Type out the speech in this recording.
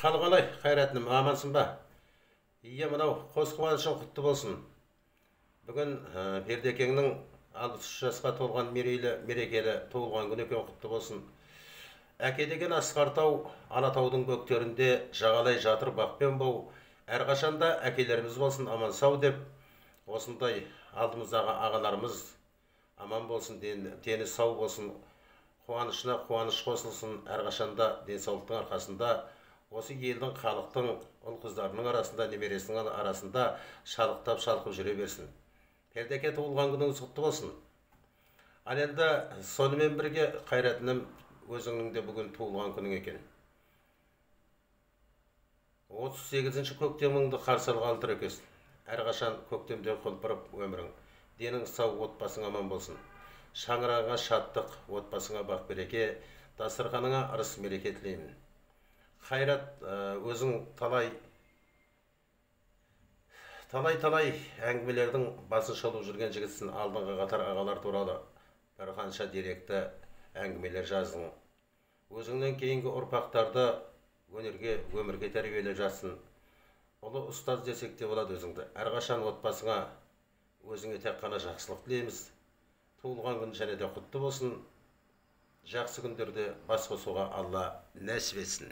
Хал қалай, Қайрат інім, амансың ба? Иә, мынау қос қуанышың құтты болсын. Бүгін Пердекеңнің 63 жасқа толған мерейлі мерекелі туылған күні екен, құтты болсын. Әке деген асқар тау, Алатаудың бөктерінде жағалай жатыр бақпен бау. Әрқашанда әкелеріміз болсын аман сау деп, осындай алдымыздағы ағаларымыз аман болсын, дені сау болсын, қуанышына қуаныш қосылсын, әрқашанда денсаулықтың арқасында осы елдің, халықтың ұл қыздарының арасында, немересінің арасында шалықтап шалқып жүре берсін. Пердеке, туылған күніңіз құтты болсын. Ал енді сонымен бірге, Қайрат інім, өзіңнің де бүгін туылған күнің екен. 38-ші көктеміңді қарсы алғалы тұр екенсің. Әрқашан көктемде құлпырып өмірің. Денің сау, отбасың аман болсын. Шаңырағыңа шаттық, отбасыңа бақ береке, дастарханыңа ырыс мереке тілеймін. Қайрат, өзің талай талай талай әңгімелердің басын шолып жүрген жігітсің. Алдыңғы қатар ағалар туралы бірқанша деректі әңгімелер жаздың. Өзіңнен кейінгі ұрпақтарды өнерге, өмірге тәрбиелеп жатсың. Ұлы ұстаз десек те болады өзіңді. Әрқашан отбасыңа, өзіңе тек қана жақсылық тілейміз. Туылған күн және де құтты болсын. Жақсы күндерде бас қосуға Алла нәсіп етсін.